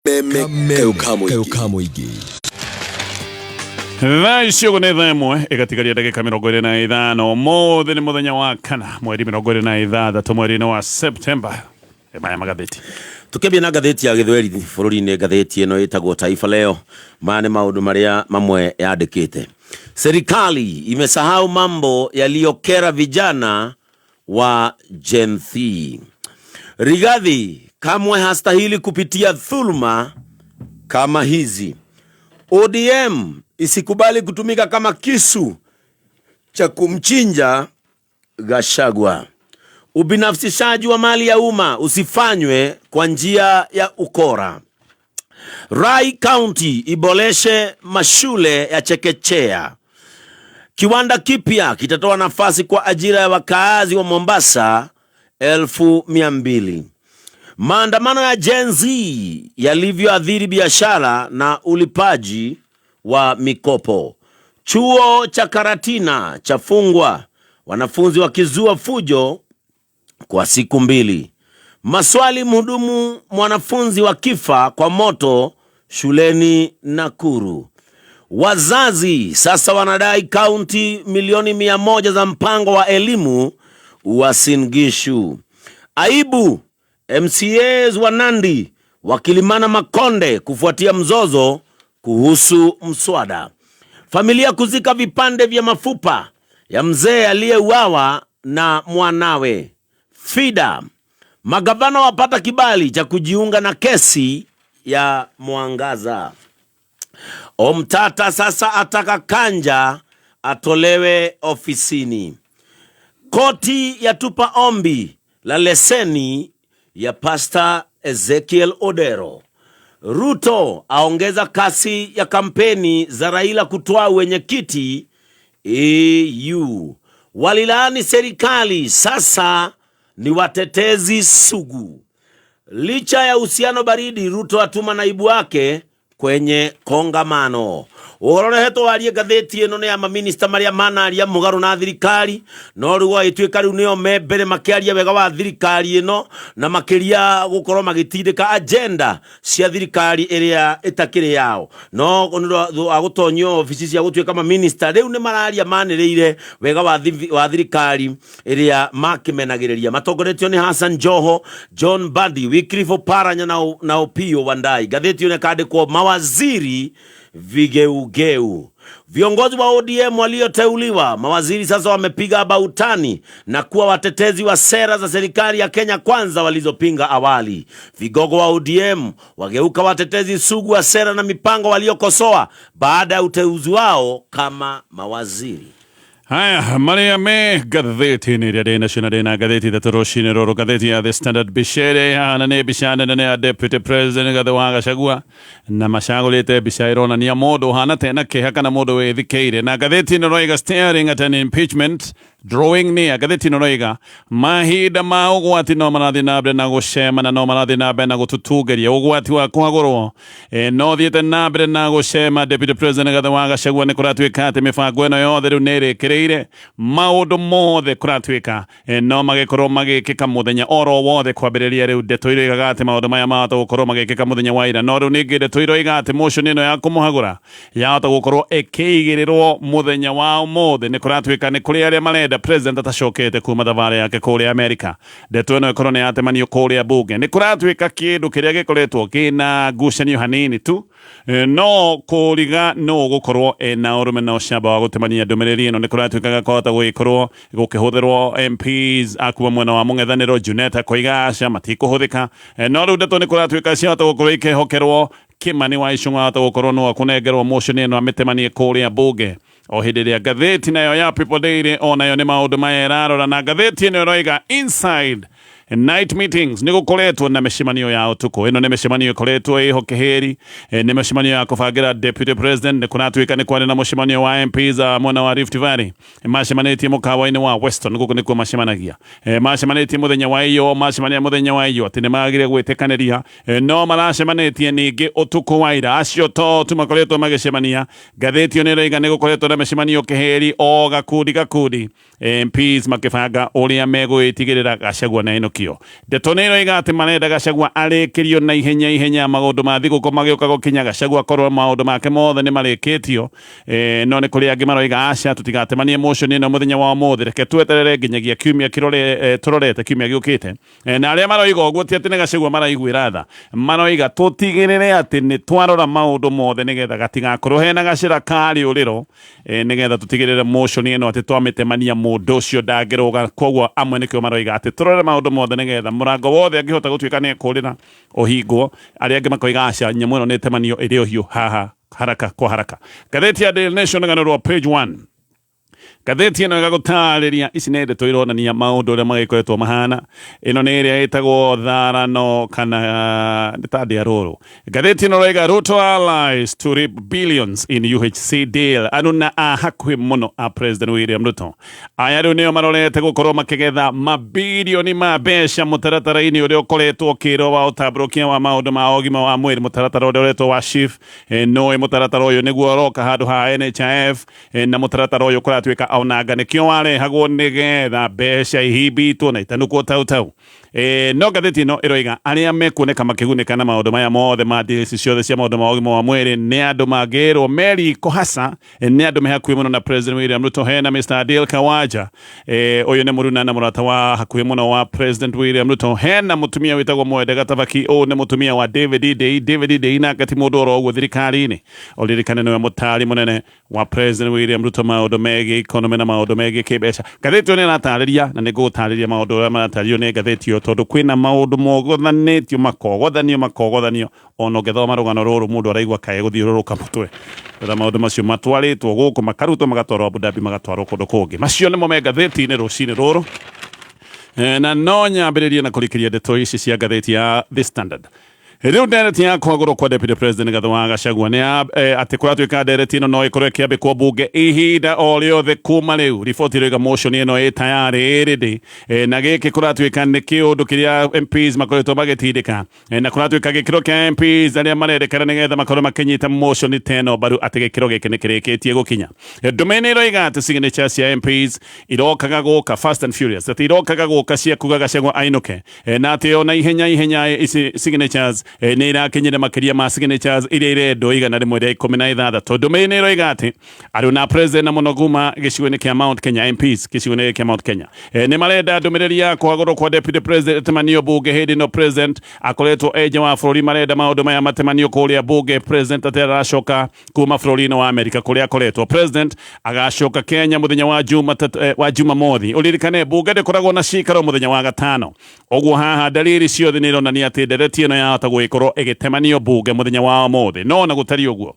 Kameme kayũ ka mũingĩ. Thaa ici ũguo nĩ thaa 1 ĩgatigaria ndagĩka 25. Ũmũthĩ nĩ mũthenya wa kana, mweri 26 mweri-inĩ wa Septemba. Maya magathĩti. Tukĩambia na ngathĩti ya gĩthweri bũrũri-inĩ, ngathĩti ĩno ĩtagwo Taifa Leo. Maya nĩ maũndũ marĩa mamwe yandĩkĩte. Serikali imesahau mambo yaliyokera vijana wa Gen Z. Rigathi kamwe hastahili kupitia dhuluma kama hizi. ODM isikubali kutumika kama kisu cha kumchinja Gachagua. Ubinafsishaji wa mali ya umma usifanywe kwa njia ya ukora. Rai County iboreshe mashule ya chekechea. Kiwanda kipya kitatoa nafasi kwa ajira ya wakaazi wa Mombasa 200,000. Maandamano ya Gen Z yalivyoathiri biashara na ulipaji wa mikopo. Chuo cha Karatina chafungwa, wanafunzi wakizua fujo kwa siku 2. Maswali mhudumu mwanafunzi wa kifa kwa moto shuleni Nakuru. Wazazi sasa wanadai kaunti milioni 100 za mpango wa elimu Uasin Gishu. Aibu MCAs wa Nandi wakilimana makonde kufuatia mzozo kuhusu mswada. Familia kuzika vipande vya mafupa ya mzee aliyeuawa na mwanawe. FIDA magavana wapata kibali cha kujiunga na kesi ya Mwangaza. Omtata sasa ataka Kanja atolewe ofisini. Koti yatupa ombi la leseni ya Pastor Ezekiel Odero. Ruto aongeza kasi ya kampeni za Raila kutoa wenyekiti AU. Walilaani serikali sasa ni watetezi sugu. Licha ya uhusiano baridi, Ruto atuma naibu wake kwenye kongamano. Ũhoro ũrehetwo warie ngathĩti ĩno nĩ ya maminista marĩa manaria mũgarũ na thirikari, no rĩu gwagĩtuĩka rĩu nĩo me mbere makĩaria wega wa thirikari ĩno na makĩria gũkorwo magĩtindĩka agenda cia thirikari ĩrĩa ĩtakĩrĩ yao. No nĩ ũndũ wa gũtonyio obici cia gũtuĩka maminista, rĩu nĩ mararia manĩrĩire wega wa thirikari ĩrĩa makĩmenagĩrĩria. Matongoretio nĩ Hassan Joho, John Mbadi, Wycliffe Oparanya na Opiyo Wandayi. Ngathĩti ĩno ĩkandĩkwo mawaziri vigeugeu. Viongozi wa ODM walioteuliwa mawaziri sasa wamepiga bautani na kuwa watetezi wa sera za serikali ya Kenya Kwanza walizopinga awali. Vigogo wa ODM wageuka watetezi sugu wa sera na mipango waliokosoa baada ya uteuzi wao kama mawaziri. Haya marĩa me ngathĩti-inĩ ĩrĩa ndĩ nacio, na ndĩ na ngathĩti 3 rũcinĩ rũrũ. Ngathĩti ya The Standard, mbica ĩrĩa ĩhana nĩ mbica nene ya Deputy President Rigathĩ wa Gachagua, na macagũrĩte mbica ĩronania mũndũ ũhana tena kĩeha kana mũndũ wĩthikĩire. Na ngathĩti ĩno ĩroiga "Staring at an impeachment drawing near". Ngathĩti ĩno ĩroiga mahinda ma ũgwati no marathiĩ na mbere na gũcema, na no marathiĩ na mbere na gũtũtungeria ũgwati wa kũhagũrwo no thiĩte na mbere na gũcema Deputy President Rigathĩ wa Gachagua. Nĩ kũratuĩka atĩ mĩbango ĩno yothe rĩu nĩ ĩrĩkĩrĩire, maũndũ mothe kũratuĩka no magĩkorwo magĩkĩka mũthenya oro wothe kwambĩrĩria rĩu. Ndeto iroigaga atĩ maũndũ maya mahota gũkorwo magĩkĩka mũthenya wa ira, no rĩu ningĩ ndeto iroiga atĩ motion ĩno ya kũmũhagũra yahota gũkorwo ĩkĩigĩrĩrwo mũthenya wa ũmũthĩ. Nĩ kũratuĩka nĩ kũrĩ arĩa marenda president atacokete kuma thabarĩ yake kũrĩa Amerika, ndeto ĩno ĩkorwo nĩ yatemanio kũrĩa bunge. Nĩ kũratuĩka kĩndũ kĩrĩa gĩkoretwo kĩna ngucanio hanini tu, no kũriga no gũkorwo ena ũrũme na ũcamba wa gũtemania ndũmĩrĩri ĩno. Nĩ kũratuĩka kwahota gũgĩkorwo gũkĩhũthĩrwo MPs akuma mwena wa mũng'ethanĩro. Junet akoiga aca, matikũhũthĩka. No rĩu ndeto nĩ kũratuĩka ciahota gũkorwo ikĩhokerwo Kimani wa Ichung'wa, ahota gũkorwo no akũnengerwo motion ĩno amĩtemanie kũrĩa bunge. O hĩndĩ ĩrĩa ngathĩti nayo ya People Daily onayo nĩ maũndũ maya ĩrarora, na ngathĩti ĩno ĩroiga "Inside night meetings". Nĩ gũkoretwo na mĩcemanio ya ũtukũ. Ĩno nĩ mĩcemanio ĩkoretwo ĩho kĩhĩri, nĩ mĩcemanio ya kũbangĩra deputy president. Nĩ kũratuĩka nĩ kwarĩ na mũcemanio wa MPs a mwena wa Rift Valley, macemanĩtie mũkawa-inĩ wa Weston. Gũkũ nĩkuo macemanagia. Macemanĩtie mũthenya wa iyo, macemania mũthenya wa iyo atĩ nĩ magire gwĩtĩkanĩria. No maracemanĩtie ningĩ ũtukũ wa ira. Acio to tu makoretwo magĩcemania. Ngathĩti ĩyo nĩ ĩroiga nĩ gũkoretwo na mĩcemanio kĩhĩri, o gakundi gakundi. MPs makĩbanga ũrĩa megũgĩtigĩrĩra Gachagua nĩ ainũkio. Ndeto nĩ ĩroiga atĩ marenda Gachagua arĩkĩrio na ihenya ihenya maũndũ ma thigũkũ magĩũka gũkinya Gachagua korwo maũndũ make mothe nĩ marĩkĩtio. No nĩ kũrĩ angĩ maroiga aca tũtigatemanie motion ĩno mũthenya wa ũmũthĩ, reke tweterere nginyagia kiumia kĩrore, tũrorete kiumia gĩũkĩte. Na arĩa maroiga ũguo ti atĩ nĩ Gachagua maraiguĩra tha, maroiga tũtigĩrĩre atĩ nĩ twarora maũndũ mothe nĩgetha gatigakorwo hena gacĩra ka rĩũrĩro, nĩgetha tũtigĩrĩre motion ĩno atĩ twamĩtemania mũndũ ũcio ndangĩrũga. Koguo amwe nĩkĩo maroiga atĩ tũrore maũndũ mothe nĩgetha mũrango wothe angĩhota gũtuĩka nĩ ekũrĩra ũhingwo. Arĩa angĩ makoiga aca, nyamũ ĩno nĩ ĩtemanio ĩrĩ ũhiũ haha haraka kwa haraka. Ngathĩti ya Daily Nation rũgano rwa page 1. Ngathĩti ĩno ĩgagũtarĩria ici nĩ ndeto ironania maũndũ ũrĩa magĩkoretwo mahana. Ĩno nĩ ĩrĩa ĩtagwo tharano kana nĩ ta ndĩa rũrũ. Ngathĩti ĩno ĩroiga Ruto allies to reap billions in UHC deal. Aruna a hakuhĩ mũno a President William Ruto aya rĩu nĩo marorete gũkorwo makĩgetha mabilioni ma mbeca mũtaratara-inĩ ũrĩa ũkoretwo ũkĩrwo wa ũtambũrũkia wa maũndũ ma ũgima wa mwĩrĩ, mũtaratara ũrĩa ũretwo wa SHIF. Nũĩ mũtaratara ũyũ nĩguo ũroka handũ ha NHIF, na mũtaratara ũyũ kũratuĩka onanga nĩkĩo warehagwo nĩgetha mbeca ihimbitwo na itanukwo tau tau. No ngathĩti ĩno ĩroiga arĩa mekuoneka makĩgunĩka na maũndũ maya mothe ma deals ciothe cia maũndũ ma ũgima wa mwĩrĩ nĩ andũ mangĩrwo meriko hasa, nĩ andũ me hakuhĩ mũno na President William Ruto. Hena Mr. Adil Kawaja, ũyũ nĩ mũruna na mũrata wa hakuhĩ mũno wa President William Ruto. Hena mũtumia wĩtagwo Mwende Gatabaki, ũyũ nĩ mũtumia wa David Ndii. David Ndii nake ti mũndũ oro ũguo thirikari-inĩ, ũririkane nĩwe mũtari mũnene wa President William Ruto maũndũ megiĩ economy na maũndũ megiĩ kĩmbeca. Ngathĩti ĩyo nĩ ĩratarĩria na nĩ ngũgũtarĩria maũndũ ũrĩa maratarĩrio nĩ ngathĩti ĩyo, tondũ kwĩna maũndũ mogothanĩtio makogothanio makogothanio, ona ũngĩthoma rũgano rũrũ mũndũ araigua kaĩ gũthiũrũrũka mũtwe ũrĩa maũndũ macio matwarĩtwo gũkũ makarutwo magatwarwo Abu Dhabi magatwarwo kũndũ kũngĩ. Macio nĩmo me ngathĩti-inĩ rũcinĩ rũrũ. Na no nyambĩrĩrie na kũrikĩria ndeto ici cia ngathĩti ya The Standard. Rĩu ndereti ya kwagũrwo kwa Deputy President Rigathi wa Gachagua nĩ ya atĩ kũratuĩka ndereti ĩno no ĩkorwo ĩkĩambĩkwo mbunge ihinda o rĩothe kuma rĩu. Riboti ĩroiga motion ĩno ĩ tayarĩ ĩrĩndĩ, na gĩkĩ kũratuĩka nĩ kĩũndũ kĩrĩa MPs makoretwo magĩtindĩka, na kũratuĩka gĩkĩro kĩa MPs arĩa marendekana nĩgetha makorwo makĩnyita motion ta ĩno mbaru atĩ gĩkĩro gĩkĩ nĩ kĩrĩkĩtie gũkinya. Ndũmĩrĩri ĩroiga atĩ signature cia MPs irokaga gũka fast and furious, atĩ irokaga gũka cia kuga Gachagua ainũke, na atĩ ona ihenya ihenya ici signatures nĩ irakinyire makĩria ma signatures iria irendwo 116. Ndũmĩrĩri nĩ ĩroiga atĩ arĩ na president na mũno kuma gĩcigo-inĩ kĩa Mount Kenya MPs gĩcigo-inĩ kĩa Mount Kenya, nĩ marenda ndũmĩrĩri ya kwagũrwo kwa deputy president ĩtemanio bunge hĩndĩ ĩno president akoretwo e nja wa bũrũri. Marenda maũndũ maya matemanio kũrĩa bunge president atĩ aracoka kuma bũrũri-inĩ wa Amerika kũrĩa akoretwo. President agacoka Kenya mũthenya wa Juma wa Jumamothi. Ũririkane bunge ndĩkoragwo na cikaro mũthenya wa gatano, ũguo haha dalili ciothe nĩ ironania atĩ ndereti ĩno yahota gũgĩkorwo ĩgĩtemanio bunge mũthenya wa ũmũthĩ. No ona gũtariĩ ũguo,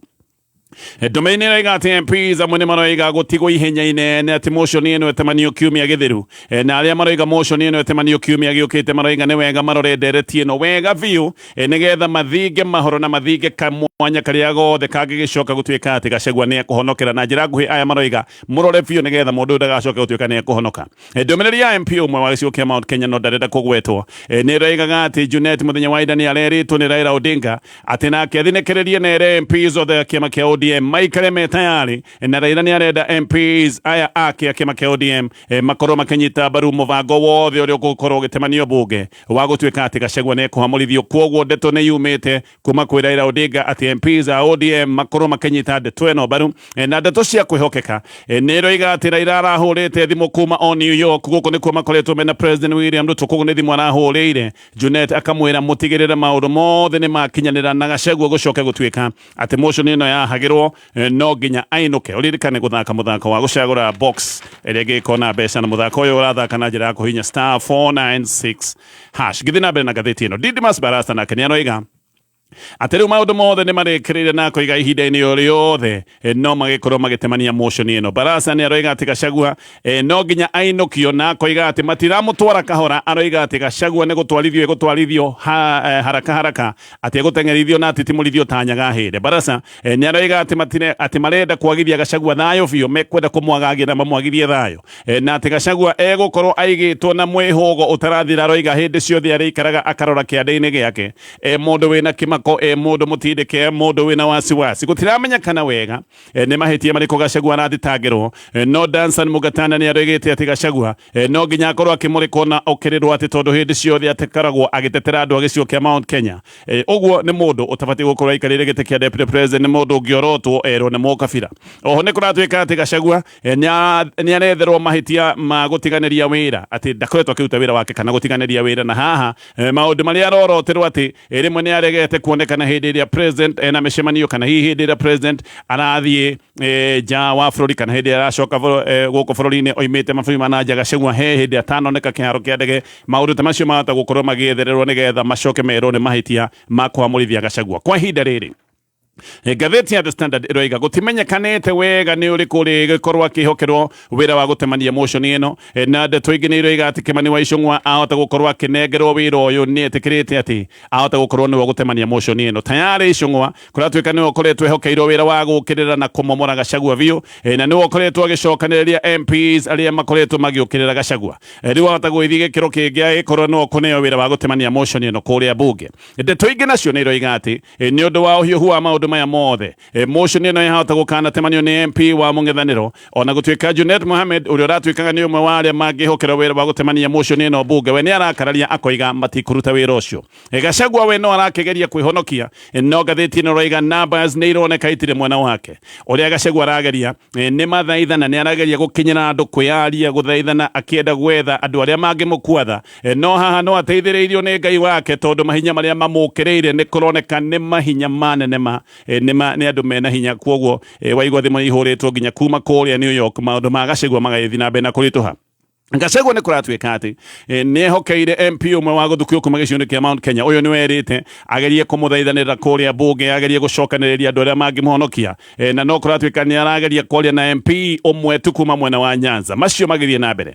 ndũmĩrĩri nĩ ĩroiga atĩ MPs amwe nĩ maroiga gũtigwo ihenya inene atĩ motion ĩno ĩtemanio kiumia gĩthiru, na arĩa maroiga motion ĩno ĩtemanio kiumia gĩũkĩte maroiga nĩ wega marore ndereti ĩno wega biũ, nĩgetha mathinge mahoro na mathinge kamwanya karĩa gothe kangĩgĩcoka gũtuĩka atĩ Gachagua nĩ ekũhonokera. Na njĩra nguhĩ aya maroiga mũrore biũ nĩgetha mũndũ ũyũ ndagacoke gũtuĩka nĩ ekũhonoka. Ndũmĩrĩri ya MP ũmwe wa gĩcigo kĩa Mount Kenya no ndarenda kũgwetwo, nĩ ĩroigaga atĩ Junet mũthenya wa ira nĩ arerĩtwo nĩ Raila Odinga atĩ nake athinekererie na ere MPs othe a kĩama kĩa ODM maikare me tayarĩ, na Raila nĩ arenda MPs aya ake a kĩama kĩa ODM makorwo makĩnyita mbaru mũbango wothe ũrĩa ũgũkorwo ũgĩtemanio bunge wa gũtuĩka atĩ Gachagua nĩ ekũhamũrithio. Kwoguo ndeto nĩ yumĩte kuma kwĩ Raila Odinga atĩ MPs a ODM makorwo makĩnyita ndeto ĩno mbaru, na ndeto cia kwĩhokeka nĩ ĩroiga atĩ Raila arahũrĩte thimũ kuma o New York, gũkũ nĩkuo makoretwo mena President William Ruto, koguo nĩ thimũ arahũrĩire Junet akamwĩra mũtigĩrĩre maũndũ mothe nĩ makinyanĩra na Gachagua gũcoke gũtuĩka atĩ motion ĩno yahagĩrwo, no nginya ainũke. Ũririkane gũthaka mũthako wa gũcagũra box ĩrĩa ĩngĩgĩkorwo na mbeca, na mũthako ũyũ ũrathaka na njĩra ya kũhihinya star 496 hash. Ngĩthiĩ na mbere na ngathĩti ĩno, Didmus Barasa nake nĩ aroiga atĩ rĩu maũndũ mothe nĩ marĩkĩrĩire na akoiga ihinda-inĩ o rĩothe no magĩkorwo magĩtemania motion ĩno. Barasa nĩ aroiga atĩ Gachagua no nginya ainũkio, na akoiga atĩ matiramũtwara kahora. Aroiga atĩ Gachagua nĩ gũtwarithio ĩgũtwarithio haraka haraka, atĩ egũteng'erithio na atitimũrithio ta nyaga hĩndĩ. Barasa nĩ aroiga atĩ matire atĩ marenda kwagithia Gachagua thayũ biũ, mekwenda kũmwagagia na mamwagithie thayũ, na atĩ Gachagua egũkorwo aigĩtwo na mwĩhũgo ũtarathira. Aroiga hĩndĩ ciothe arĩikaraga akarora kĩande-inĩ gĩake, mũndũ wĩna kĩmako. akorwo e mũndũ mũtindĩke, e mũndũ wĩna wasiwasi. Gũtiramenyekana wega nĩ mahĩtia marĩkũ Gachagua arathitangĩrwo, no Danson Mungatana nĩ aroigĩte atĩ Gachagua no nginya akorwo akĩmũrĩkwo na okĩrĩrwo atĩ tondũ hĩndĩ ciothe akoragwo agĩtetera andũ a gĩcigo kĩa Mount Kenya. Ũguo nĩ mũndũ ũtabatiĩ gũkorwo aikarĩire gĩtĩ kĩa deputy president, nĩ mũndũ ũngĩorotwo erwo nĩ mũkabira. Oho nĩ kũratuĩka atĩ Gachagua nĩ aretherwo mahĩtia ma gũtiganĩria wĩra, atĩ ndakoretwo akĩruta wĩra wake kana gũtiganĩria wĩra, na haha maũndũ marĩa aroroterwo atĩ rĩmwe nĩ aregete kuonekana hĩndĩ ĩrĩa president ena mĩcemanio, kana hihi hĩndĩ ĩrĩa president arathiĩ nja wa bũrũri, kana hĩndĩ ĩrĩa aracoka gũkũ bũrũri-inĩ oimĩte mabũrũri ma na nja. Gachagua he hĩndĩ atanoneka kĩharo kĩa ndege. Maũndũ ta macio mahota gũkorwo magĩethererwo nĩgetha macoke merwo nĩ mahĩtia ma kũhamũrithia Gachagua. Kwa ihinda rĩrĩ, ngathĩti ya The Standard ĩroiga gũtimenyekanĩte wega nĩ ũrĩkũ ũrĩgĩkorwo akĩhokerwo wĩra wa gũtemania motion ĩno, na ndeto ingĩ nĩ iroiga atĩ Kimani wa Ichung'wa ahota gũkorwo akĩnengerwo wĩra ũyũ, nĩ etĩkĩrĩte atĩ ahota gũkorwo nĩwe gũtemania motion ĩno. Tayarĩ Ichung'wa kũratuĩka nĩwe ũkoretwo ehokeirwo wĩra wa gũũkĩrĩra na kũmomora Gachagua biũ, na nĩwe ũkoretwo agĩcokanĩrĩria MPs arĩa makoretwo magĩũkĩrĩra Gachagua. Rĩu ahota gũgĩthiĩ gĩkĩro kĩngĩ agĩkorwo nĩwe ũkũneo wĩra wa gũtemania motion ĩno kũrĩa bunge. Ndeto ingĩ nacio nĩ iroiga atĩ nĩ ũndũ wa ũhiũhu wa maũndũ maya mothe, motion ĩno yahota gũkanatemanio nĩ MP wa mũng'ethanĩro, ona gũtuĩka Junet Mohamed ũrĩa ũratuĩkaga nĩ ũmwe wa arĩa mangĩhokerwo wĩra wa gũtemania motion ĩno bunge, we nĩ arakararia akoiga matikũruta wĩra ũcio. Gachagua we no arakĩgeria kwĩhonokia, no ngathĩti ĩno ĩroiga numbers nĩ ironeka itirĩ mwena wake. Ũrĩa Gachagua arageria nĩ mathaithana, nĩ arageria gũkinyĩra andũ, kwĩyaria, gũthaithana, akĩenda gwetha andũ arĩa mangĩmũkuatha, no haha no ateithĩrĩirio nĩ Ngai wake, tondũ mahinya marĩa mamũkĩrĩire nĩ kũroneka nĩ mahinya manene ma nĩ andũ mena hinya. Kwoguo waigua thimũ nĩ ihũrĩtwo nginya kuma kũrĩa New York, maũndũ ma Gachagua magagĩthiĩ na mbere na kũritũha. Gachagua nĩ kũratuĩka atĩ nĩ ehokeire MP ũmwe wa gũthukio kuma gĩcigo-inĩ kĩa Mount Kenya. Ũyũ nĩ werĩte agerie kũmũthaithanĩrĩra kũrĩa bunge, agerie gũcokanĩrĩria andũ arĩa mangĩmũhonokia, na no kũratuĩka nĩ arageria kwaria na MP ũmwe tu kuma mwena wa Nyanza. Macio magĩthiĩ na mbere,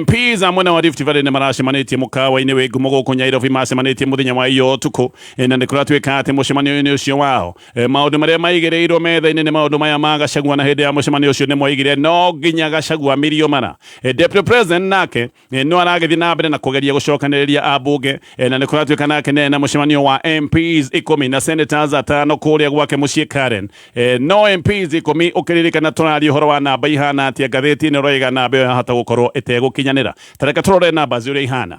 MPs a mwena wa Rift Valley nĩ maracemanĩtie mũkawa-inĩ wĩ ngumo gũkũ Nairobi, macemanĩtie mũthenya wa iyo ũtukũ, na nĩ kũratuĩka atĩ mũcemanio-inĩ ũcio wao, maũndũ marĩa maigĩrĩirwo metha-inĩ nĩ maũndũ maya ma Gachagua, na hĩndĩ ya mũcemanio ũcio nĩ moigire no nginya Gachagua amirio mara. Deputy President nake no aragĩthiĩ na mbere na kũgeria gũcokanĩrĩria ambunge, na nĩ kũratuĩka nake nĩ na mũcemanio wa MPs 10 na senators 5 kũrĩa gwake mũciĩ Karen. No MPs 10, ũkĩririkana tũraria ũhoro wa namba ihana atĩa, ngathĩti ĩno ĩroiga namba ĩyo yahota gũkorwo ĩtegũkinyanĩra. Tareke tũrore numbers ũrĩa ihana.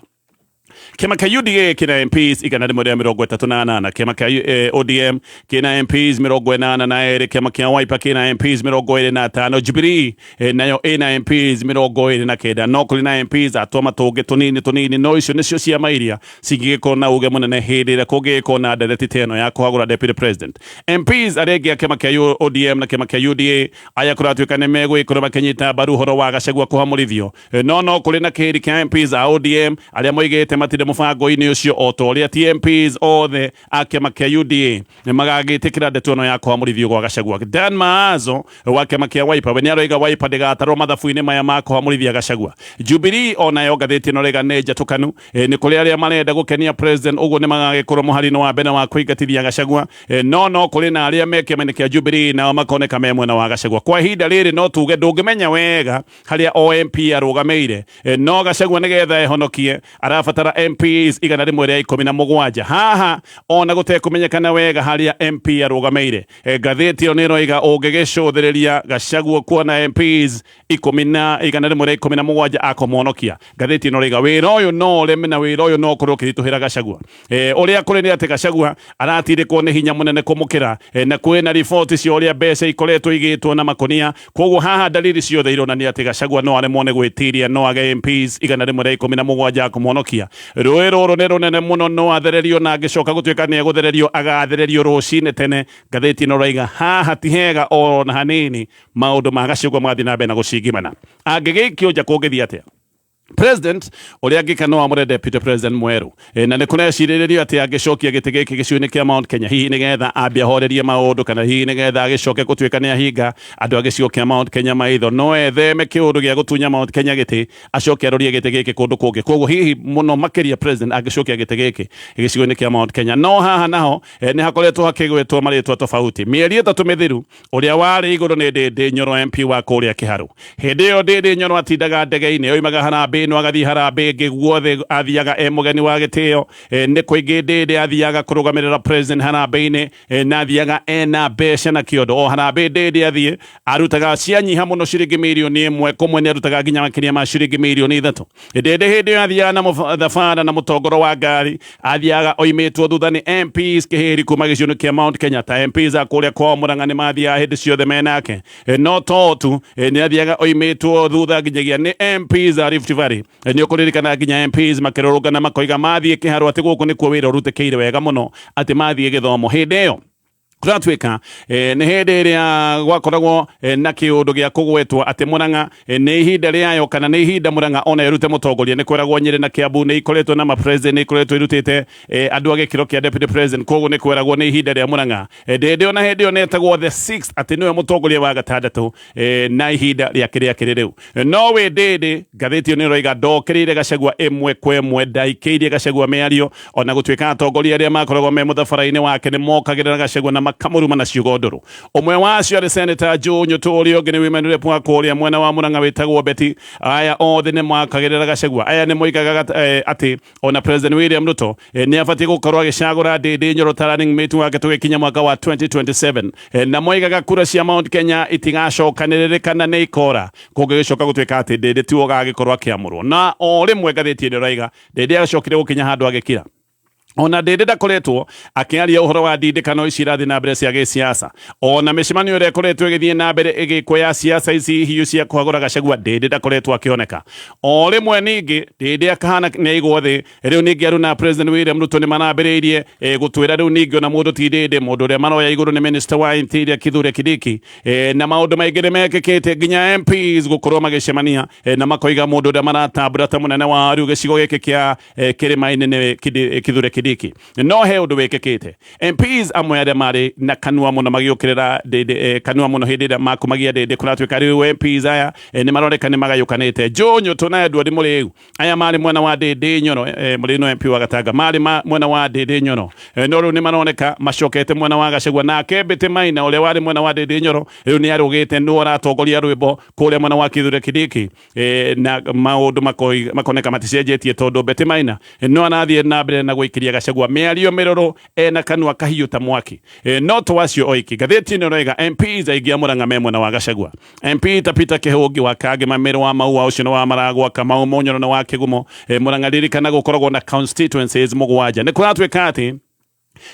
Kĩama kĩa UDA kĩna MPs 138, kĩama kĩa ODM kĩna MPs 82, kĩama kĩa Wiper kĩna MPs 25, Jubilee nayo ĩna MPs 29, no kũrĩ na MPs a twama tũngĩ tũnini tũnini, no icio nĩcio ciama iria cingĩgĩkorwo na uge mũnene hĩndĩ ĩrĩa kũngĩgĩkorwo na ndereti ta ĩno ya kũhagũra deputy president. MPs arĩa angĩ a kĩama kĩa ODM na kĩama kĩa UDA aya kũratuĩka nĩ megũgĩkorwo makĩnyita mbaru ũhoro wa Gachagua kũhamũrithio, no kũrĩ na kĩhĩri kĩa MPs a ODM arĩa moigĩte matirĩ mũbango-inĩ ũcio, o ta ũrĩa ti MPs othe a kĩama kĩa UDA magagĩtĩkĩra ndeto ĩno ya kũhamũrithio gwa Gachagua. Dan Maazo wa kĩama kĩa Wiper we nĩ aroiga Wiper ndĩgatarwo mathabu-inĩ maya ma kũhamũrithia Gachagua. Jubilee onayo ngathĩti ĩno ĩroiga nĩ njatũkanu, nĩ kũrĩ arĩa marenda gũkenia president, ũguo nĩ magagĩkorwo mũhari-inĩ wa mbere wa kũingatithia Gachagua, no kũrĩ na arĩa me kĩama-inĩ kĩa Jubilee nao makoneka me mwena wa Gachagua. Kwa ihinda rĩrĩ no tuge ndũngĩmenya wega harĩa o MP arũgamĩire, no Gachagua nĩgetha ehonokie arabatara MPs 117. Haha ona gũtekũmenyekana wega harĩa MP arũgamĩire, ngathĩti ĩyo nĩ ĩroiga ũngĩgĩcũthĩrĩria Gachagua kuona MPs 117 akũmũhonokia. Ngathĩti ĩno ĩroiga wĩra ũyũ no ũreme na wĩra ũyũ no ũkorwo ũkĩritũhĩra Gachagua. Ũrĩa kũrĩ nĩ atĩ Gachagua aratindĩkwo nĩ hinya mũnene kũmũkĩra, na kwĩna riboti cia ũrĩa mbeca ikoretwo igĩtwo na makonia. Koguo haha dalili ciothe ironania atĩ Gachagua no aremwo nĩ gwĩtiria, no age MPs 117 akũmũhonokia. Rũĩ rũrũ nĩ rũnene mũno, no athererio, na angĩcoka gũtuĩka nĩ egũthererio agathererio rũcinĩ tene. Ngathĩti ĩno ĩroiga haha ti hega ona hanini, maũndũ ma Gachagua mathiĩ na mbere na gũcingimana. Angĩgĩikio nja kũngĩthiĩ atĩa? President ũrĩa angĩka no amũre deputy president mwerũ, na nĩ kũrecirĩrĩrio atĩ angĩcokia gĩtĩ gĩkĩ gĩcigo-inĩ kĩa Mount Kenya, hihi nĩgetha ambie ahorerie maũndũ, kana hihi nĩgetha agĩcoke gũtuĩka nĩ ahinga andũ a gĩcigo kĩa Mount Kenya maitho, no etheme kĩũndũ gĩa gũtunya Mount Kenya gĩtĩ, acoke arorie gĩtĩ gĩkĩ kũndũ kũngĩ. Koguo hihi mũno makĩria president angĩcokia gĩtĩ gĩkĩ gĩcigo-inĩ kĩa Mount Kenya. No haha naho nĩ hakoretwo hakĩgwetwo marĩtwa tofauti. Mĩeri 3 mĩthiru, ũrĩa warĩ igũrũ nĩ Ndĩndĩ Nyoro, MP wa kũrĩa Kĩharũ. Hĩndĩ ĩyo Ndĩndĩ Nyoro atindaga ndege-inĩ, oimaga harambee. Harambee ĩno agathiĩ harambee ĩngĩ, guothe athiaga e mũgeni wa gĩtĩo. Nĩ kũingĩ Ndĩndĩ athiaga kũrũgamĩrĩra president harambee-inĩ, na athiaga ena mbeca na kĩondo. O harambee Ndĩndĩ athiĩ arutaga cianyiha mũno ciringi mirioni 1, kũmwe nĩ arutaga nginya makĩria ma ciringi mirioni 3. Ndĩndĩ hĩndĩ ĩyo athiaga na mũthabara na mũtongoro wa ngari, athiaga oimĩtwo thutha nĩ MPs kĩhĩri kuma gĩcigo-inĩ kĩa Mount Kenya, ta MPs a kũrĩa kwao Murang'a nĩ mathiaga hĩndĩ ciothe menake. No to tu, nĩ athiaga oimĩtwo thutha nginyagia nĩ MPs a Rift Valley. Nĩ ũkũririkana nginya MPs makĩrũrũngana makoiga mathiĩ kĩharo atĩ gũkũ nĩkuo wĩra ũrutĩkĩire wega mũno, atĩ mathiĩ gĩthomo hĩndĩ ĩyo kũratuĩka nĩ hĩndĩ ĩrĩa gwakoragwo na kĩũndũ gĩa kũgwetwo atĩ Murang'a nĩ ihinda rĩayo, kana nĩ ihinda Murang'a ona ĩrute mũtongoria. Nĩ kwĩragwo Nyĩrĩ na Kiambu nĩ ikoretwo na ma-president, nĩ ikoretwo irutĩte andũ a gĩkĩro kĩa deputy president, koguo nĩ kwĩragwo nĩ ihinda rĩa Murang'a. Ndĩndĩ ona hĩndĩ ĩyo netagwo the sixth, atĩ nĩwe mũtongoria wa gatandatũ, na ihinda rĩake rĩakĩrĩ rĩu. No wĩ Ndĩndĩ, ngathĩti ĩyo nĩ ĩroiga ndokĩrĩire Gachagua ĩmwe kwa ĩmwe, ndaikĩirie Gachagua mĩario, ona gũtuĩka atongoria arĩa makoragwo me mũthabara-inĩ wake nĩ mokagĩrĩra Gachagua na makamũruma na ciugo ndũrũ. Ũmwe wacio arĩ Senator Joe Nyutu, ũrĩa ũngĩ nĩ women rep wa kũrĩa mwena wa Murang'a wĩtagwo Betty. Aya othe nĩ makagĩrĩra Gachagua. Aya nĩ moigaga atĩ ona President William Ruto nĩ abatiĩ gũkorwo agĩcagũra Ndĩndĩ Nyoro ta running mate wake tũgĩkinya mwaka wa 2027, na moigaga kura cia Mount Kenya itigacokanĩrĩrĩkana nĩ ikora kũngĩgĩcoka gũtuĩka atĩ Ndĩndĩ tiwe ũgagĩkorwo akĩamũrwo. Na o rĩmwe ngathĩti ĩno ĩroiga Ndĩndĩ agacokire gũkinya handũ agĩkira. Ona Ndĩndĩ ndakoretwo akĩaria ũhoro wa ndindĩkano ici irathiĩ na mbere cia gĩsiasa, ona mĩcemanio ĩrĩa ĩkoretwo ĩgĩthiĩ na mbere ĩgĩkwo ya siasa ici hiũ cia kũhagũra Gachagua, Ndĩndĩ ndakoretwo akĩoneka. O rĩmwe ningĩ Ndĩndĩ akahana nĩ aigwo thĩ. Rĩu ningĩ aruna President William Ruto nĩ marambĩrĩirie gũtwĩra rĩu ningĩ ona mũndũ ti Ndĩndĩ, mũndũ ũrĩa maroya igũrũ nĩ Minister wa Interior Kithure Kindiki. Na maũndũ maingĩ nĩ mekĩkĩte, nginya MPs gũkorwo magĩcemania, na makoiga mũndũ ũrĩa maratambũra ta mũnene wa rĩu gĩcigo gĩkĩ kĩa kĩrĩma-inĩ nĩ Kithure Kindiki. No he ũndũ wĩkĩkĩte, MPs amwe arĩa marĩ na kanua mũno magĩũkĩrĩra Ndĩndĩ, kanua mũno hĩndĩ ĩrĩa makumagia Ndĩndĩ, kũratuĩka rĩu MPs aya nĩ maroneka nĩ magayũkanĩte. Joe Nyutu na Edward Mũrĩu, aya marĩ mwena wa Ndĩndĩ Nyoro, Mũrĩu no MP wa Gatanga, marĩ mwena wa Ndĩndĩ Nyoro, no rĩu nĩ maroneka macokete mwena wa Gachagua. Nake Betty Maina ũrĩa warĩ mwena wa Ndĩndĩ Nyoro rĩu nĩ arũgĩte nĩwe ũratongoria rwĩmbo kũrĩa mwena wa Kithure Kindiki, na maũndũ makoneka maticenjetie, tondũ Betty Maina no arathiĩ na mbere na gũikĩria Gachagua mĩario mĩrũrũ ena kanua kahiũ ta mwaki. No to acio oiki, ngathĩti ĩno ĩroiga MPs aingĩ a Murang'a me mwena wa Gachagua. MP ta Peter Kĩhũngi wa Kangema, Mĩrũ wa Maua ũcio nĩ wa Maragwa, Kamau Mũnyoro nĩ wa Kĩgumo. Murang'a, ririkana gũkoragwo na constituencies mũgwanja. Nĩ kũratuĩka atĩ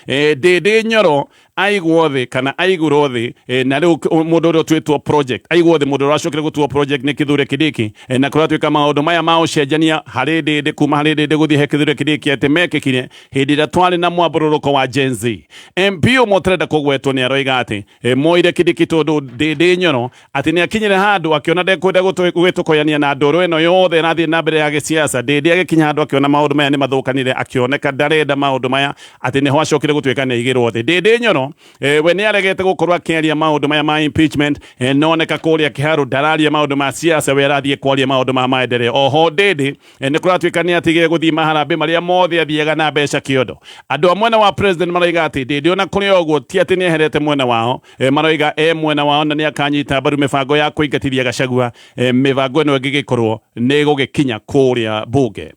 Ndĩndĩ Nyoro aigwo thĩ kana aigũrwo thĩ, na rĩu mũndũ ũrĩa ũtuĩtwo project aigwo thĩ, mũndũ ũrĩa wacokire gũtuo project nĩ Kithure Kindiki. Na kũratuĩka maũndũ maya ma ũcenjania harĩ Ndĩndĩ, kuma harĩ Ndĩndĩ gũthiĩ he Kithure Kindiki, atĩ mekĩkire hĩndĩ ĩrĩa twarĩ na mwambũrũrũko wa Gen Z. MP ũmwe ũtarenda kũgwetwo nĩ aroiga atĩ moire Kindiki tondũ Ndĩndĩ Nyoro atĩ nĩ akinyire handũ akĩona ndekwenda gwĩtũkoyania na ndũrũ ĩno yothe ĩrathiĩ na mbere ya gĩsiasa. Ndĩndĩ agĩkinya handũ akĩona maũndũ maya nĩ mathũkanire, akĩoneka ndarenda maũndũ maya, atĩ nĩho acokire gũtuĩka nĩ aigĩrwo thĩ. Ndĩndĩ Nyoro we nĩ aregete gũkorwo akĩaria maũndũ maya ma impeachment, noneka kũrĩa kĩharũ ndararia maũndũ ma siasa, we arathiĩ kwaria maũndũ ma maendeleo. Oho Ndĩndĩ nĩ kũratuĩka nĩ atigire gũthiĩ maharambĩ marĩa mothe athiaga na mbeca kĩondo. Andũ a mwena wa president maroiga atĩ Ndĩndĩ ona kũrĩ o ũguo ti atĩ nĩ eherete mwena wao, maroiga e mwena wao na nĩ akanyita mbaru mĩbango ya kũingatithia Gachagua, mĩbango ĩno ĩngĩgĩkorwo nĩ ĩgũgĩkinya kũrĩa bunge.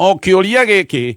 O kĩũria gĩkĩ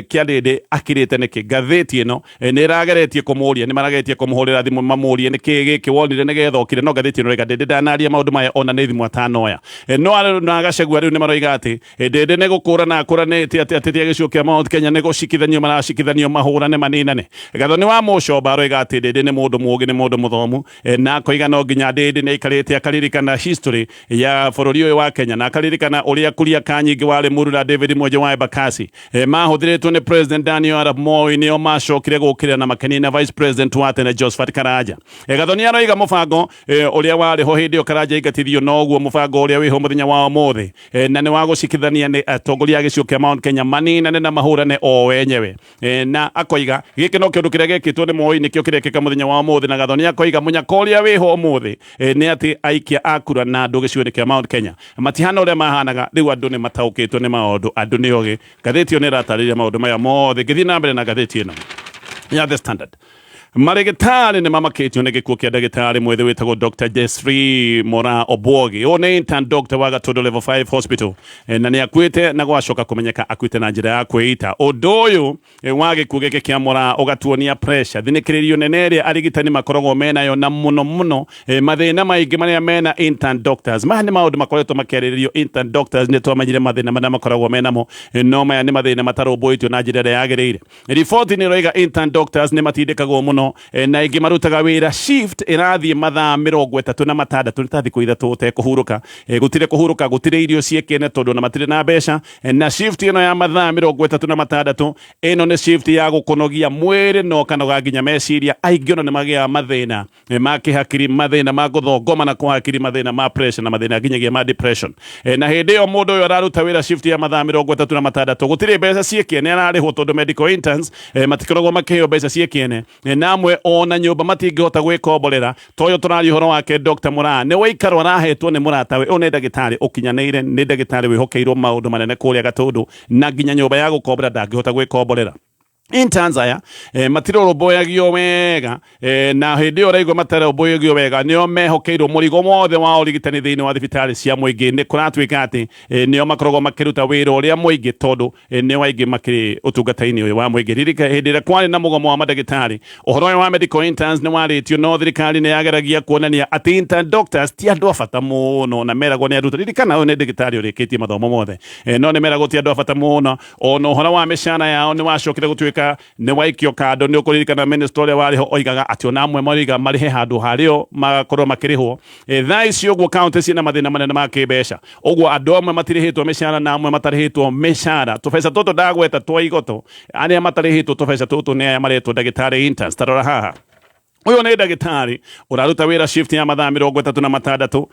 kĩa Ndĩndĩ akirĩte nĩkĩ, ngathĩti ĩno nĩ ĩrageretie kũmũria, nĩ marageretie kũmũhũrĩra thimũ mamũrie nĩkĩ gĩkĩ wonire nĩgetha ũkire, no ngathĩti ĩno ĩroiga Ndĩndĩ ndanaria maũndũ maya ona nĩ thimũ atanoya. No na Gachagua rĩu nĩ maroiga atĩ Ndĩndĩ nĩ gũkũrana akũranĩte atĩ ateti a gĩcigo kĩa Mount Kenya nĩ gũcikithanio maracikithanio mahũrane maninane. Gathoni wa Mũcomba aroiga atĩ Ndĩndĩ nĩ mũndũ mũũgĩ, nĩ mũndũ mũthomu, na akoiga no nginya Ndĩndĩ nĩ aikarĩte akaririkana history ya bũrũri ũyũ wa Kenya, na akaririkana ũrĩa Kuria Kanyingi warĩ Muru na David Mwenje wa Embakasi mahũthĩrĩtwo nĩ President Daniel Arap Moi, nĩo macokire gũkĩrĩra na makenina Vice President wa tene Josephat Karanja. Gathoni aroiga mũbango ũrĩa warĩ ho hĩndĩ ĩyo Karanja aingatithio noguo mũbango ũrĩa wĩho mũthenya wa ũmũthĩ, na nĩ wa gũcikithania nĩ atongoria a gĩcigo kĩa Mount Kenya maninane na mahũrane o enyewe. Na akoiga gĩkĩ no kĩũndũ kĩrĩa gĩkĩtwo nĩ Moi nĩkĩo kĩrekĩka mũthenya wa ũmũthĩ. Na Gathoni akoiga mũnyaka ũrĩa wĩho ũmũthĩ nĩ atĩ aikia a kura na andũ gĩcigo-inĩ kĩa Mount Kenya matihana ũrĩa mahanaga rĩu, andũ nĩ mataũkĩtwo nĩ maũndũ, andũ nĩ ogĩ. Ngathĩti ĩyo nĩ ĩratarĩria maũndũ maya mothe. Ngĩthiĩ na mbere na ngathĩti ĩno ya The Standard. Marĩgĩtarĩ nĩ mamakĩtio nĩ gĩkuũ kĩa ndagĩtarĩ mwĩthĩ wĩtagwo Dr. Jeffrey Mora Obwogi. Ũyũ nĩ intern doctor wa Gatũndũ Level 5 Hospital na nĩ akuĩte na gwacoka kũmenyeka akuĩte na njĩra ya kwĩita. Ũndũ ũyũ wa gĩkuũ gĩkĩ kĩa Mora ũgatuonia pressure, thinĩkĩrĩrio nene ĩrĩa arigitani makoragwo menayo na mũno mũno mathĩna maingĩ marĩa mena intern doctors. Maya nĩ maũndũ makoretwo makĩarĩrĩrio intern doctors, nĩ twamenyire mathĩna marĩa makoragwo menamo, no maya nĩ mathĩna matarũmbũĩtio na njĩra ĩrĩa yagĩrĩire. Riboti nĩ ĩroiga intern doctors nĩ matindĩkagwo mũno na aingĩ marutaga wĩra shift ĩrathiĩ mathaa 36, nĩ ta thikũ 3 ũtekũhurũka. Gũtirĩ kũhurũka, gũtirĩ irio ciĩkĩne tondũ ona matirĩ na mbeca. Na shift ĩno ya mathaa 36 ĩno nĩ shift ya gũkũnogia mwĩrĩ na ũkanoga nginya meciria. Aingĩ ona nĩ magĩaga mathĩna ma kĩhakiri, mathĩna ma gũthongoma kwa hakiri, mathĩna ma pressure na mathĩna nginyagia ma depression. Na hĩndĩ ĩyo mũndũ ũyũ araruta wĩra shift ya mathaa 36, gũtirĩ mbeca ciĩkĩene ararĩhwo tondũ medical interns matikoragwo makĩheo mbeca ciĩkĩene. Na amwe ona nyũmba matingĩhota gwĩkomborera. Ta ũyũ tũraria ũhoro wake Dr. Mũraa nĩ waikaro arahetwo nĩ mũratawe. Ũyũ nĩ ndagĩtarĩ ũkinyanĩire, nĩ ndagĩtarĩ wĩhokeirwo maũndũ manene kũrĩa Gatũndũ, na nginya nyũmba ya gũkombora ndangĩhota gwĩkomborera. Interns aya matirũrũmbũyagio wega, na hĩndĩ ĩyo ũraigua matarũmbũyagio wega nĩo mehokeirwo mũrigo wothe wa ũrigitani thĩinĩ wa thibitarĩ cia mũingĩ. Nĩ kũratuĩka atĩ nĩo makoragwo makĩruta wĩra ũrĩa mũingĩ tondũ nĩo aingĩ makĩrĩ ũtungata-inĩ ũyũ wa mũingĩ. Ririka hĩndĩ ĩrĩa kwarĩ na mũgomo wa mandagĩtarĩ, ũhoro ũyũ wa medical interns nĩ warĩtio, no thirikari nĩ yageragia kuonania atĩ intern doctors ti andũ a bata mũno na meragwo nĩ arutwo. Ririkana ũyũ nĩ ndagĩtarĩ ũrĩkĩtie mathomo mothe, no nĩ meragwo ti andũ a bata mũno. Ona ũhoro wa mĩcara yao nĩ wacokire gũtuĩka nĩ waikio kando. Nĩ ũkũririkana minister ũrĩa warĩ ho oigaga atĩ ona amwe moiga marĩhe handũ harĩo magakorwo makĩrĩhwo. Thaa ici ũguo kaunti ciĩna mathĩna manene ma kĩmbeca, ũguo andũ amwe matirĩhĩtwo mĩcara na amwe matarĩhĩtwo mĩcara. Tũbeca tũtũ ndagweta twa igoto, arĩa matarĩhĩtwo tũbeca tũtũ nĩ aya maretwo ndagĩtarĩ interns. Tarora haha, ũyũ nĩ ndagĩtarĩ ũraruta wĩra shift ya mathaa 36,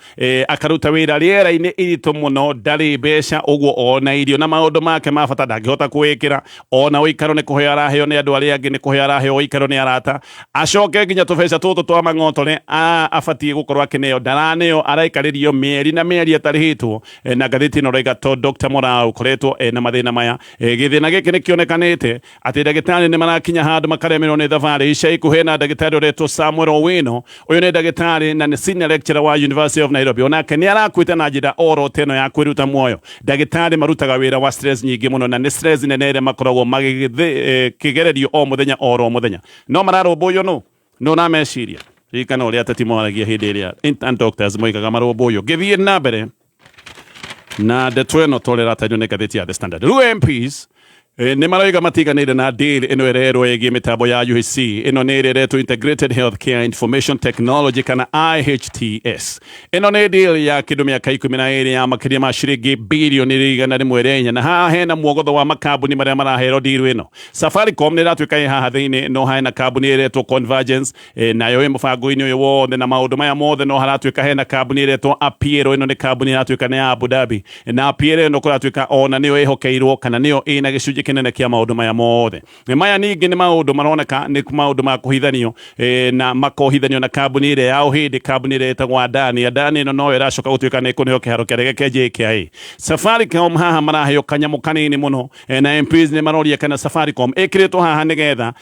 akaruta wĩra rĩera-inĩ iritũ mũno, ndarĩ mbeca, ũguo ona irio na maũndũ make ma bata ndangĩhota kwĩĩkĩra. Ona ũikaro nĩ kũheo araheo nĩ andũ arĩa angĩ, nĩ kũheo araheo ũikaro nĩ arata. Acoke nginya tũbeca tũtũ twa mang'otore abatiĩ gũkorwo akĩneo ndaraneo, araikarĩrio mĩeri na mĩeri atarĩhĩtwo. Na ngathĩti ĩno ĩroiga to Dr. Mũrau ũkoretwo ena mathĩna maya. Gĩthĩna gĩkĩ nĩ kĩonekanĩte atĩ ndagĩtarĩ nĩ marakinya handũ makaremerwo nĩ thabarĩ. Ica ikuhĩ na ndagĩtarĩ ũretwo Samuel Owino, ũyũ nĩ ndagĩtarĩ na nĩ senior lecturer wa University of Nairobi, onake nĩ arakuĩte na njĩra oro ta ĩno ya kwĩruta muoyo. Ndagĩtarĩ marutaga wĩra wa stress nyingĩ mũno, na nĩ stress nene ĩrĩa makoragwo magĩkĩgererio o mũthenya oro mũthenya, no mararũmbũywo nũ no na meciria. Ririkana ũrĩa ateti moragia hĩndĩ ĩrĩa intern doctors moigaga marũmbũywo. Ngĩthiĩ na mbere na ndeto ĩno tũrĩa ĩratarĩrio nĩ ngathĩti ya The Standard, rĩu MPs nĩ maroiga matiganĩire na deal ĩno ĩrerwo ĩgiĩ mĩtambo ya UHC. Ĩno nĩ ĩrĩa ĩretwo Integrated Healthcare Information Technology kana IHTS. Ĩno nĩ deal ya kĩndũ mĩaka 12 ya makĩria ma ciringi birioni 104, na haha hena muogotho wa makambuni marĩa maraheo deal ĩno. Safaricom nĩ ĩratuĩka ĩ haha thĩinĩ, no hena kambuni ĩretwo Convergence, nayo ĩ mũbango-inĩ ũyũ wothe na maũndũ maya mothe. No haratuĩka hena kambuni ĩretwo Apiero. Ĩno nĩ kambuni ĩratuĩka nĩ ya Abu Dhabi, na Apiero ĩno kũratuĩka ona nĩyo ĩhokeirwo kana nĩyo ĩna gĩcunjĩ kĩnene kĩa maũndũ maya mothe. Maya ningĩ nĩ maũndũ maroneka nĩ maũndũ ma kũhithanio, na makohithanio na kambuni ĩrĩa ya Ũhĩndĩ, kambuni ĩrĩa ĩtagwo Adani. Adani ĩno noyo ĩracoka gũtuĩka nĩ ĩkũneo kĩharo kĩa ndege kĩa JKIA. Safaricom haha maraheo kanyamũ kanini mũno, na MPs nĩ maroria kana Safaricom ĩkĩrĩtwo haha nĩgetha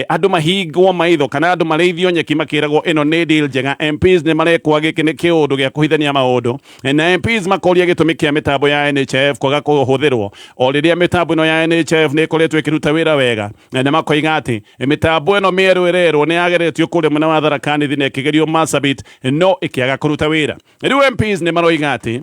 andũ mahingwo maitho kana andũ marĩithio nyeki makĩragwo ĩno nĩ deal njega. MPs nĩ marekwa gĩkĩ nĩ kĩũndũ gĩa kũhithania maũndũ, na MPs makoria gĩtũmi kĩa mĩtambo ya NHIF kwaga kũhũthĩrwo o rĩrĩa mĩtambo ĩno ya NHIF nĩ ĩkoretwo ĩkĩruta wĩra wega, na makoiga atĩ mĩtambo ĩno mĩerũ ĩrerwo nĩ yageretio kũrĩa mwena wa Tharaka Nithi na ĩkĩgerio Marsabit no ĩkĩaga kũruta wĩra. Rĩu MPs nĩ maroiga atĩ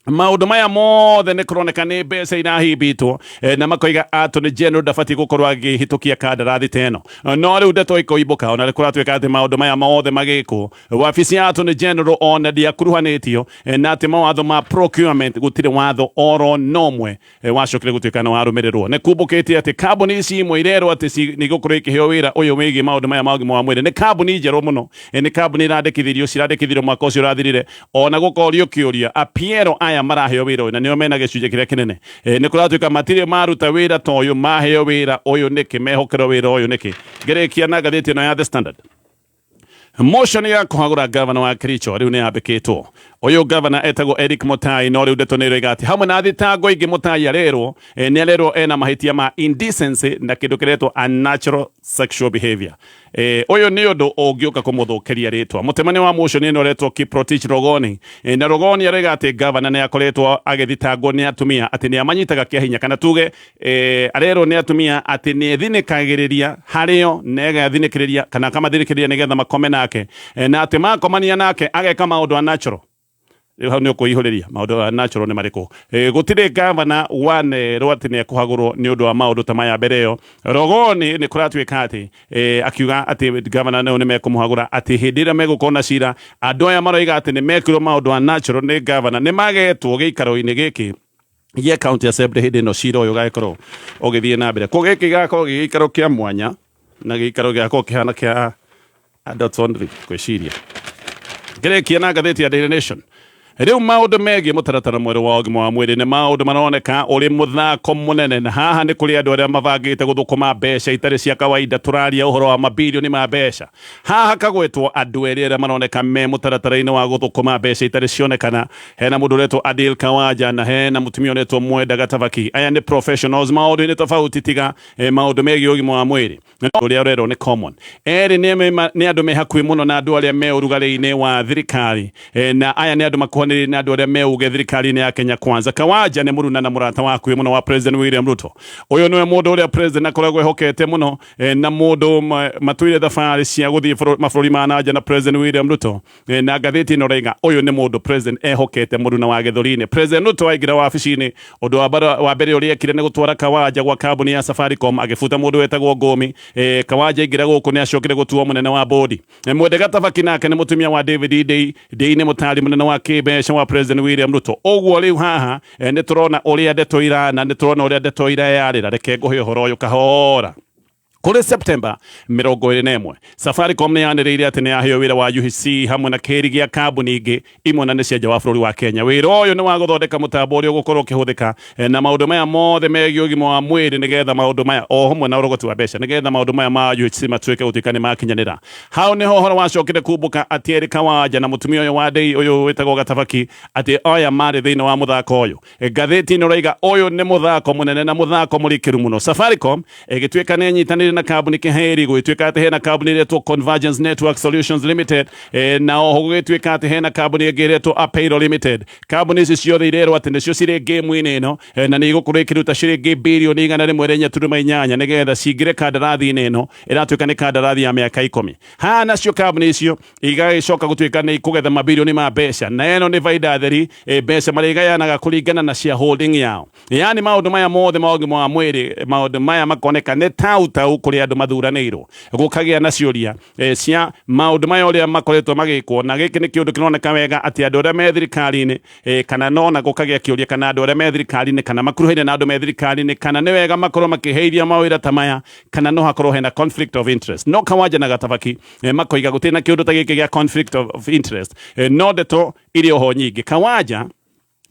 maũndũ maya mothe nĩ kũroneka nĩ mbeca irahimbitwo, na makoiga Attorney General ndabatiĩ gũkorwo agĩhĩtũkia kandarathi ta ĩno. No rĩu ndeto ikoimbũka ona kũratuĩka atĩ maũndũ maya mothe magĩkwo, wabici ya Attorney General ona ndiakuruhanĩtio, na atĩ mawatho ma procurement gũtirĩ watho oro nomwe wacokire gũtuĩka nĩ warũmĩrĩrwo. Nĩ kumbũkĩte atĩ kambuni ici imwe irerwo atĩ nĩ igũkorwo ikĩheo wĩra ũyũ wĩgiĩ maũndũ maya ma ũgima wa mwĩrĩ nĩ kambuni njerũ mũno, nĩ kambuni irandĩkithirio, cirandĩkithirio mwaka ũcio ũrathirire. Ona gũkorio kĩũria, apiero aya maraheo wĩra ũyũ na nĩo mena gĩcunjĩ kĩrĩa kĩnene, nĩ kũratuĩka matirĩ maruta wĩra ta ũyũ, maheo wĩra ũyũ nĩkĩ, mehokerwo wĩra ũyũ nĩkĩ? Ngĩrĩkia na ngathĩti ĩno ya The Standard, motion ya kũhagũra gavana wa Kericho rĩu nĩ yambĩkĩtwo. Ũyũ gavana etagwo Eric Mutai, no rĩu ndeto nĩ ĩroiga atĩ hamwe na thitango ingĩ Mutai arerwo nĩ arerwo ena mahĩtia ma indecency na kĩndũ kĩretwo unnatural sexual behavior. Ũyũ nĩ ũndũ ũngĩũka kũmũthũkĩria rĩtwa. Mũtemania wa motion ĩno ũretwo Kiprotich Rogoni, na Rogoni aroiga atĩ gavana nĩ akoretwo agĩthitangwo nĩ atumia atĩ nĩ amanyitaga kĩa hinya, kana tuge arerwo nĩ atumia atĩ nĩ ethinĩkagĩrĩria harĩo na egathinĩkĩrĩria kana akamathinĩkĩrĩria nĩgetha makome nake, na atĩ makomania nake ageka maũndũ unnatural. Rĩu hau nĩ ũkwĩihũrĩria maũndũ unnatural nĩ marĩkũ. Gũtirĩ gavana wanerwo atĩ nĩ ekũhagũrwo nĩ ũndũ wa maũndũ ta maya mbere ĩyo. Rogoni nĩ kũratuĩka atĩ akiuga atĩ gavana nĩo nĩ mekũmũhagũra, atĩ hĩndĩ ĩrĩa megũkorwo na cira andũ aya maroiga atĩ nĩ mekirwo maũndũ unnatural nĩ gavana nĩ magetwo gĩikaro-inĩ gĩkĩ gĩa county assembly hĩndĩ ĩno cira ũyũ ũgagĩkorwo ũgĩthiĩ na mbere. Koguo gĩkĩ gĩgakorwo gĩ gĩikaro kĩa mwanya na gĩikaro gĩgakorwo kĩhana kĩa adults only gwĩciria. Ngĩrĩkia na ngathĩti ya Daily Nation, rĩu maũndũ megiĩ mũtaratara mwerũ wa ũgima wa mwĩrĩ nĩ maũndũ maroneka ũrĩ mũthako mũnene, na haha nĩ kũrĩ andũ arĩa mabangĩte gũthũkũma mbeca itarĩ cia kawaida. Tũraria ũhoro wa mabirioni ma mbeca. Haha kagwetwo andũ erĩ arĩa maroneka me mũtaratara-inĩ wa gũthũkũma mbeca itarĩ cionekana. Hena mũndũ ũretwo Adil Kawaja na hena mũtumia ũretwo Mwenda Gatabaki. Aya nĩ professionals maũndũ-inĩ tofauti tiga maũndũ megiĩ ũgima wa mwĩrĩ ũrĩa ũrerwo nĩ common. Erĩ nĩ andũ me hakuhĩ mũno na andũ arĩa me ũrugarĩ-inĩ wa thirikari, na aya nĩ andũ makuhanĩrĩirie na andũ arĩa me uge thirikari-inĩ ya Kenya Kwanza. Kawaja nĩ mũruna na mũrata wa hakuhĩ mũno wa President William Ruto. Ũyũ nĩwe mũndũ ũrĩa President akoragwo ehokete mũno, na mũndũ matũire thabarĩ cia gũthiĩ mabũrũri ma nanja na President William Ruto. Na ngathĩti ĩno raiga ũyũ nĩ mũndũ President ehokete, mũruna wa gĩthũri-inĩ. President Ruto aingĩra wabici-inĩ, ũndũ wa mbere ũrĩa ekire nĩ gũtwara Kawaja gwa kambuni ya Safaricom, agĩbuta mũndũ wetagwo Ngũmi. Kawaja aingĩra gũkũ nĩ acokire gũtuo mũnene wa bodi. Mwende Gatabaki nake nĩ mũtumia wa David Ndii. Ndii nĩ mũtari mũnene wa kĩmbeca wa President William Ruto. Ũguo rĩu haha nĩ tũrona ũrĩa ndeto irana, nĩ tũrona ũrĩa ndeto ireyarĩra. Reke ngũhe ũhoro ũyũ kahora. Kũrĩ September 21, Safaricom nĩ yanĩrĩire atĩ nĩ yaheo wĩra wa UHC hamwe na kĩri gĩa kambuni ingĩ imwe na nĩ cia nja wa bũrũri wa Kenya. Wĩra ũyũ nĩ wa gũthondeka mũtambo ũrĩa ũgũkorwo ũkĩhũthĩka na maũndũ maya mothe megiĩ ũgima wa mwĩrĩ, nĩgetha maũndũ maya o hamwe na ũrogoti wa mbeca, nĩgetha maũndũ maya ma UHC matuĩke gũtuĩka nĩ makinyanĩra. Hau nĩho ũhoro wacokire kumbũka atĩ Eric Kawanja na mũtumia ũyũ wa Ndei ũyũ wĩtagwo Gatabaki atĩ aya marĩ thĩinĩ wa mũthako ũyũ. Ngathĩti ĩno ĩroiga ũyũ nĩ mũthako mũnene na mũthako mũrikĩru mũno. Safaricom ĩgĩtuĩka nĩ ĩnyitanĩire na kambuni Kĩhĩri, gũgĩtuĩka atĩ hena kambuni ĩretwo Convergence Network Solutions Limited, na oho gũgĩtuĩka atĩ hena kambuni ĩngĩ ĩretwo Apeiro Limited. Kambuni ici ciothe irerwo atĩ nĩcio cirĩ game-inĩ ĩno, na nĩ igũkorwo ikĩruta ciringi birioni 104.8 nĩgetha cingĩre kandarathi-inĩ ĩno ĩratuĩka nĩ kandarathi ya mĩaka 10. Haha nacio kambuni icio igagĩcoka gũtuĩka nĩ ikũgetha mabirioni ma mbeca, na ĩno nĩ baida theri, mbeca marĩgayanaga kũringana na shareholding yao. Yani maũndũ maya mothe ma ũgima wa mwĩrĩ, maũndũ maya makoneka nĩ tau tau kũrĩ andũ mathuranĩirwo. Gũkagĩa na ciũria cia maũndũ maya ũrĩa makoretwo magĩkwo, na gĩkĩ nĩ kĩũndũ kĩroneka wega atĩ andũ arĩa me thirikari-inĩ, kana nona gũkagĩa kĩũria kana andũ arĩa me thirikari-inĩ kana makuruhaine na andũ me thirikari-inĩ, kana nĩ wega makorwo makĩheithia mawĩra ta maya, kana no hakorwo hena conflict of interest. No Kawanja na Gatabaki makoiga gũtirĩ na kĩũndũ ta gĩkĩ gĩa conflict of interest, no ndeto irĩ oho nyingĩ. Kawanja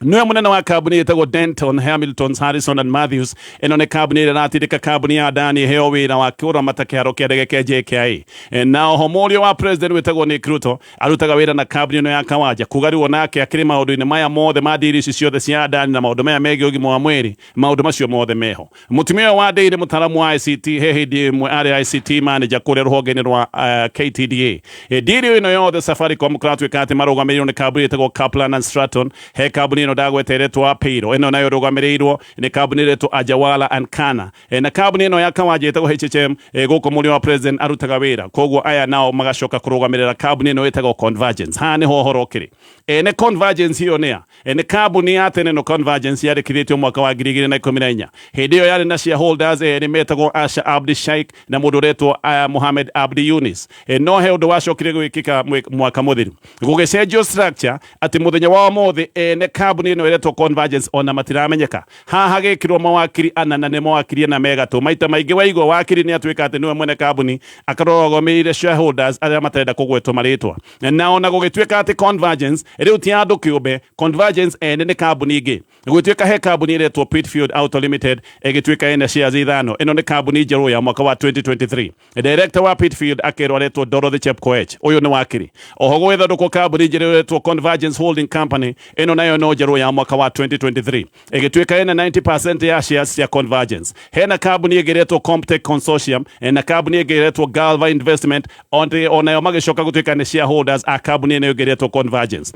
nĩwe mũnene wa kambuni ĩtagwo Denton Hamilton Harrison and Matthews. Ĩno nĩ kambuni ĩrĩa ĩratindĩka kambuni ya Adani ĩheo wĩra wa kũramata kĩharo kĩa ndege kĩa JKIA. Na oho mũriũ wa president wĩtagwo Nick Ruto arutaga wĩra na kambuni ĩno ya Kawanja. Kuga rĩu onake akĩrĩ maũndũ-inĩ maya mothe ma ndiri ici ciothe cia Adani na maũndũ maya megiĩ ũgima wa mwĩrĩ, maũndũ macio mothe meho. Mũtumia ũyũ wa Ndei nĩ mũtaaramu wa ICT, he hĩndĩ ĩmwe arĩ ICT manager kũrĩa rũhonge-inĩ rwa KTDA. Ndiri ĩno yothe Safaricom kũratuĩka atĩ marũgamĩrĩirwo nĩ kambuni ĩtagwo Kaplan and Stratton. He kambuni ĩno ndagweta ĩretwo Apeiro, ĩno nayo ĩrũgamĩrĩirwo nĩ kambuni ĩretwo Ajawala and Kana. Na kambuni ĩno ya Kawanja ĩtagwo HHM, gũkũ mũriũ wa president arutaga wĩra. Koguo aya nao magacoka kũrũgamĩrĩra kambuni ĩno ĩtagwo Convergence. Haha nĩho ũhoro ũkĩrĩ. Ene Convergence ĩyo nĩa? Nĩ kambuni ya tene no Convergence yarĩkithĩtio mwaka wa 2014. Hĩndĩ ĩyo yarĩ na shareholders erĩ metagwo Asha Abdi Sheikh na mũndũ ũretwo Mohamed Abdi Yunis. No he ũndũ wacokire gwĩkĩka mwaka mũthiru. Gũgĩcenjio structure atĩ mũthenya wa ũmũthĩ ene kambuni kambuni ĩno ĩretwo Convergence ona matiramenyeka. Haha hagĩkĩrwo mawakiri ana na nĩ mawakiri ana megatũ. Maita maingĩ waigua wakiri nĩ atuĩka atĩ nĩwe mwene kambuni, akorwo arũgamĩrĩire shareholders arĩa matarenda kũgwetwo marĩtwa. Na ona gũgĩtuĩka atĩ Convergence rĩu ti andũ kĩũmbe, Convergence ene nĩ kambuni ĩngĩ. Gũgĩtuĩka he kambuni ĩretwo Pitfield Auto Limited ĩgĩtuĩka ĩna shares ithano. Ĩno nĩ kambuni njerũ ya mwaka wa 2023. Director wa Pitfield akerwo aretwo Dorothy Chepkoech. Ũyũ nĩ wakiri. Oho gũgĩthondekwo kambuni njerũ ĩretwo Convergence Holding Company. Ĩno nayo no njerũ ya mwaka wa 2023. Ĩgĩtuĩka ĩna 90% ya shares cia Convergence. Hena kambuni ĩngĩ ĩretwo Comptech Consortium na kambuni ĩngĩ ĩretwo Galva Investment onayo magĩcoka gũtuĩka nĩ shareholders a kambuni ĩno ĩngĩ ĩretwo Convergence.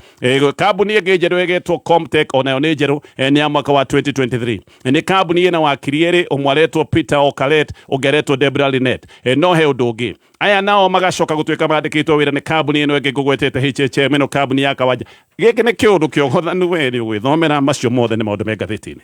Kambuni ĩngĩ njerũ ĩgetwo Comtech onayo nĩ njerũ, nĩ ya mwaka wa 2023. Nĩ kambuni ĩna wakiri erĩ, ũmwe aretwo Peter Okalet, ũngĩ aretwo Debra Linet. No he ũndũ ũngĩ, aya nao magacoka gũtuĩka mandĩkĩtwo wĩra nĩ kambuni ĩno ĩngĩ ngũgwetete HHM, ĩno kambuni ya Kawanja. Gĩkĩ nĩ kĩũndũ kĩogothanu, we nĩ ũgwĩthomera macio mothe nĩ maũndũ me ngathĩti-inĩ.